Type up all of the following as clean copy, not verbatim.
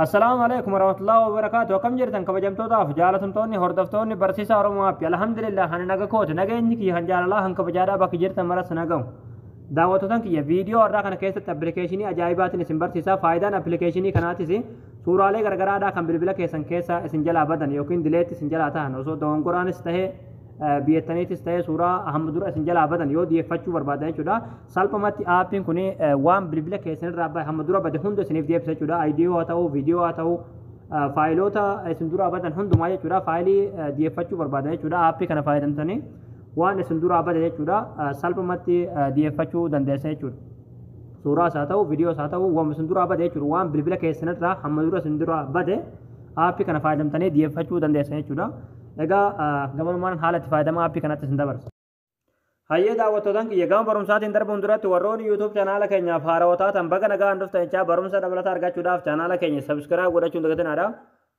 Assalaamu alaikum warahmatullahi wabarakaatu. Akkam jirtan kabajamtootaaf jaalatamtoonni hordoftoonni barsiisaa Oromoo App? Alhamdulillah, ani naga kooti. Nageenyi kiyya kan jaalalaa kan kabajaadhaa bakki jirtan maras nagahu. Daawwattoota kiyya, viidiyoo har'aa kana keessatti appilikeeshinii ajaa'ibaatiin isin barsiisa. Faayidaan appilikeeshinii kanaatis suuraalee garagaraadhaa kan bilbila keessan keessa isin jalaa badan yookiin delete isin jalaa tahan, osoo dogongoraanis tahee biyyattaniitis ta'ee, suuraa hamma dura isin jalaa badan yoo deeffachuu barbaadan jechuudha. Salphumatti aappiin kun waan bilbila keessan irraa hamma dura bade hunda isiniif deebisa jechuudha. Audio haa ta'u, viidiyoo haa ta'u, faayiloota isin duraa badan hundumaa jechuudha. Faayilii deeffachuu barbaadan jechuudha. Aappii kana fayyadamtanii waan isin duraa bade jechuudha, salphumatti deeffachuu dandeessa jechuudha. Suuraas haa ta'u, viidiyoos haa ta'u, waan isin duraa bade jechuudha. Waan bilbila keessan irraa hamma dura isin duraa bade aappii kana fayyadamtanii deeffachuu dandeessa jechuudha. Egaa gamanumaan haala itti fayyadama aappii kanatti isin dabarsa. Hayyee daawwattootaan kiyya, gama barumsaatiin darbuun duratti warroonni YouTube chaanaala keenyaaf haarawaa taatan baga nagaan dhuftan jechaa, barumsa dabalataa argachuudhaaf chaanaala keenya subscribe godhachuun dagatinaadha.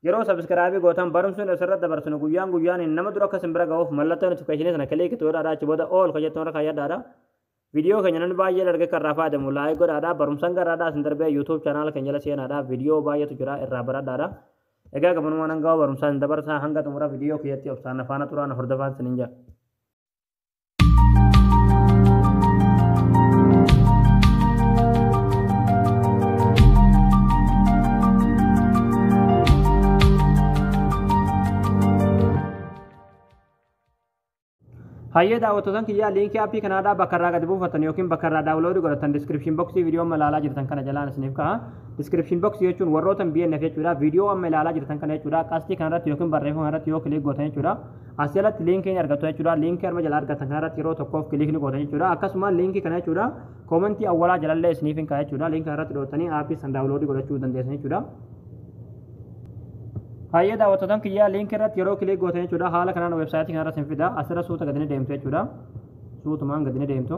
Yeroo subscribe gootan barumsuun asirratti dabarsinu guyyaan guyyaan nama dura akka isin bira ga'uuf mallattoo notification sana click godhaadha. Achi booda all kan jettu irra kaayyadhaadha. Viidiyoo keenya namni baay'een argee kan irraa fayyadamu like godhaadha. Barumsaan garaadhaa isin darbee YouTube chaanaala keenya jala seenaadha. Viidiyoo baay'eetu jira, irraa baradhaadha. Egaa gamanumaan hanga barumsaan dabarsaa, hanga xumura viidiyoo kiyyatti obsaan faana turaan hordofaan isiniin jedha. Hayyee daawwattootaan kiyyaa, liinkii aappii kanaadhaa bakka irraa gadi buufatan yookiin bakka irraa download godhatan description box viidiyoo amma ilaalaa jirtan kana jalaan isiniif ka'a. Description box jechuun warroota BNF jechuudha. Viidiyoo amma ilaalaa jirtan kana jechuudha. Qastii kanarratti yookiin barreeffama kanarratti yoo click gootan jechuudha. As jalatti liinkii ni argattu jechuudha. Liinkii arma jala argatan kanarratti yeroo tokkoof click ni gootan jechuudha. Akkasuma liinkii kana jechuudha, koomentii awwalaa jalallee isiniif hin ka'a jechuudha. Liinkii kanarratti dhootanii aappii san download godhachuu dandeessan jechuudha. Hayyee daawwattootaan kiyyaa, liinkii irratti yeroo click gootan jechuudha, haala kanaan weebsaayitii kanarra isin fida. Asirra suuta gadi ni deemtu jechuudha. Suutumaan gadi ni deemtu.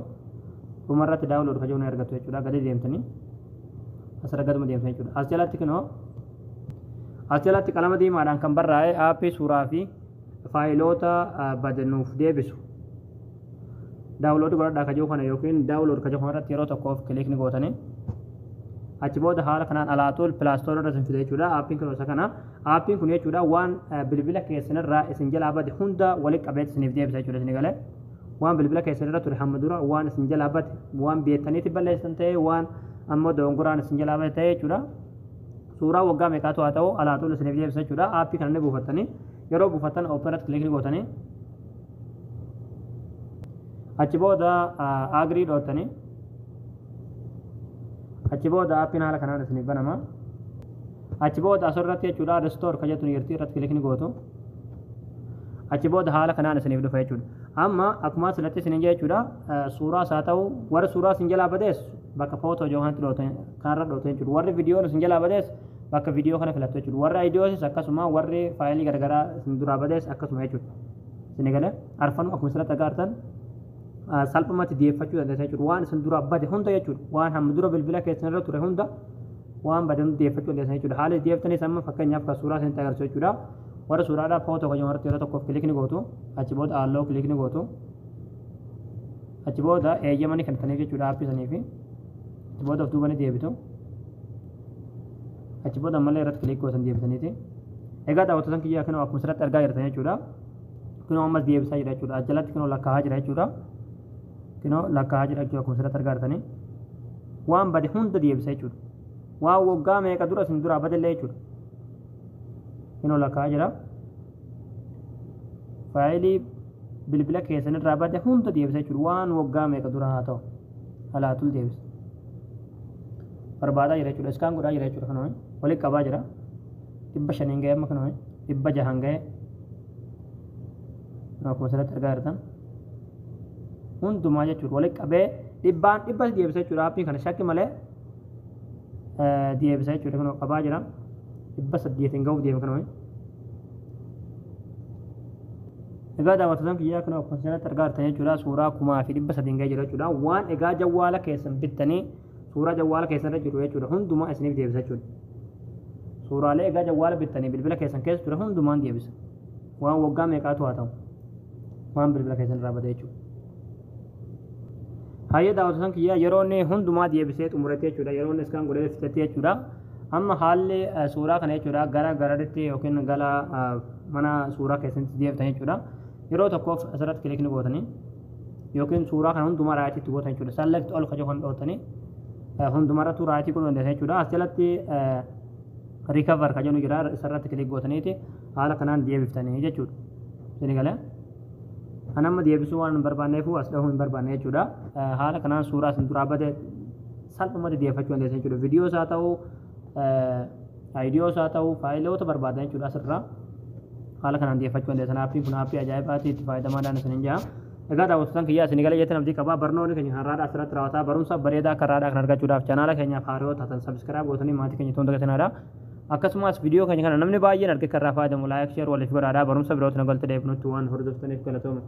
Dhuma irratti download kan jiru ni argattu jechuudha. Gadi deemtanii asirra gaduma deemtan jechuudha. As jalatti kunoo, as jalatti qalama diimaadhaan kan barraa'e aappii suuraa fi faayiloota badanuuf deebisu download godhadhaa kan jiru kana yookiin download kan jiru kanarratti yeroo tokkoof click ni gootanii, achi booda haala kanaan alaatul Play Store irra isin fida jechuudha. Aappiin kun isa kana. Aappiin kun jechuudha, waan bilbila keessanirraa isin jalaa bade hunda walitti qabeet isiniif deebisa jechuudha. Isin galee waan bilbila keessanirra ture hamma dura waan isin jalaa bade, waan beektaniitti balleessan ta'e, waan ammoo dogongoraan isin jalaa bade ta'e jechuudha. Suuraa waggaa meeqaatu haa ta'u, alaatul isiniif deebisa jechuudha. Aappii kana ni buufattanii, yeroo buufattan open irratti click ni gootanii, achi booda agree dhootanii, achi booda aappiin haala kanaan isiniif banama. Achi booda asirratti jechuudha, restore kan jettu jirti, irratti click ni gootu. Achi booda haala kanaan isiniif dhufa jechuudha. Amma akkuma asirratti isiniin jedhe jechuudha, suuraas haa ta'u, warri suuraa isin jalaa badees bakka photo jiru kanatti dhootan, kanarra dhootan jechuudha. Warri viidiyoon isin jalaa badees bakka viidiyoo kana filattu jechuudha. Warri audiyoosis akkasuma, warri faayilii garagaraa isin duraa badees akkasuma jechuudha. Isin galee arfanuu akkuma asirratti agartan salphumatti deeffachuu dandeessa jechuudha. Waan isin dura bade hunda jechuudha. Waan hamma dura bilbila keessan irra ture hunda, waan bade hunda deeffachuu dandeessa jechuudha. Haala deeftanis amma fakkeenyaaf kan suuraa isinitti agarsiisu jechuudha. Warra suuraadhaa photo kan irratti yeroo tokkoof click ni gootu. Achi booda allow click ni gootu. Achi booda eeyyama ni kennitaniif jechuudha aappii saniifi. Achi booda of duuba ni deebitu. Achi booda ammallee irratti click gootan deebitaniiti. Egaa daawwattoota kiyyaa, kunoo akkuma asirratti argaa jirtan jechuudha. Kunoo ammas deebisaa jira jechuudha. Jalatti kunoo lakkaa'aa jira jechuudha. Kunoo lakkaa'aa jira jechuudha akkuma asirratti argaa jirtanii. Waan bade hunda deebisa jechuudha. Waan waggaa meeqa dura isin duraa badellee jechuudha. Kunoo lakkaa'aa jira. Faayilii bilbila keessan irraa bade hunda deebisa jechuudha. Waan waggaa meeqa dura haa ta'u, alaatul deebisa. Barbaadaa jira jechuudha. Scan godhaa jira jechuudha. Kanuma walitti qabaa jira. 500n ga'e amma, kanuma 600n ga'e. Akkuma asirratti argaa jirtan hundumaa jechuudha, walitti qabee dhibbaan dhibba deebisa jechuudha. Aappii kana shakki malee deebisa jechuudha. Kunoo qabaa jira. 800n ga'uuf deema kanuma. Egaa daawwattoota kiyyaa, kun akkuma asirratti argaa jirtan jechuudha, suuraa 1300n ga'ee jira jechuudha. Waan egaa jawwaala keessan bittanii suuraa jawwaala keessan irra jiru jechuudha, hundumaa isiniif deebisa jechuudha. Suuraalee egaa jawwaala bittanii bilbila keessan keessa ture hundumaan deebisa. Waan waggaa meeqaatu haa ta'u, waan bilbila keessan irraa bade jechuudha. Hayyee daawwattoota kiyyaa, yeroo inni hundumaa deebisee xumurate jechuudha. Yeroo inni scan godhee fixate jechuudha. Amma haalli suuraa kana jechuudha gara gallerytti yookiin gara mana suuraa keessatti deebitan jechuudha. Yeroo tokkoof asirratti click ni gootanii yookiin suuraa kana hundumaa rightiitti gootan jechuudha. Select all kajoo kan dhootanii hundumarrattuu rightii godhuu dandeessan jechuudha. As jalatti recover ka jennu jira, isarratti click gootaniiti haala kanaan deebiftanii jechuudha. Isin galee? Kan amma deebisuu waan hin barbaanneefu as dhahuu hin barbaanne jechuudha. Haala kanaan suuraa isin duraa bade salphumatti deeffachuu dandeessan jechuudha. Viidiyoos haa ta'u, audios haa ta'u, faayiloota barbaadan jechuudha asirraa haala kanaan deeffachuu dandeessan. Appiin kun appii ajaa'ibaati, itti fayyadamaadhaan isin jaa. Egaa daawwattoota kiyyaa, isin galee jettan abdii qabaa. Barnoonni keenya har'aadhaa asirratti raawwataa. Barumsa bareedaa akka har'aadhaa kan argachuudhaaf channela keenyaaf haaraa taatan subscribe gootanii maatii keenya ta'uun dagatinaadha. Akkasumas viidiyoo keenya kana namni baay'een arge kan irraa fayyadamu like, share waliif godhaadha. Barumsa birootti na galte deebinutti waan hordoftaniif galatooma.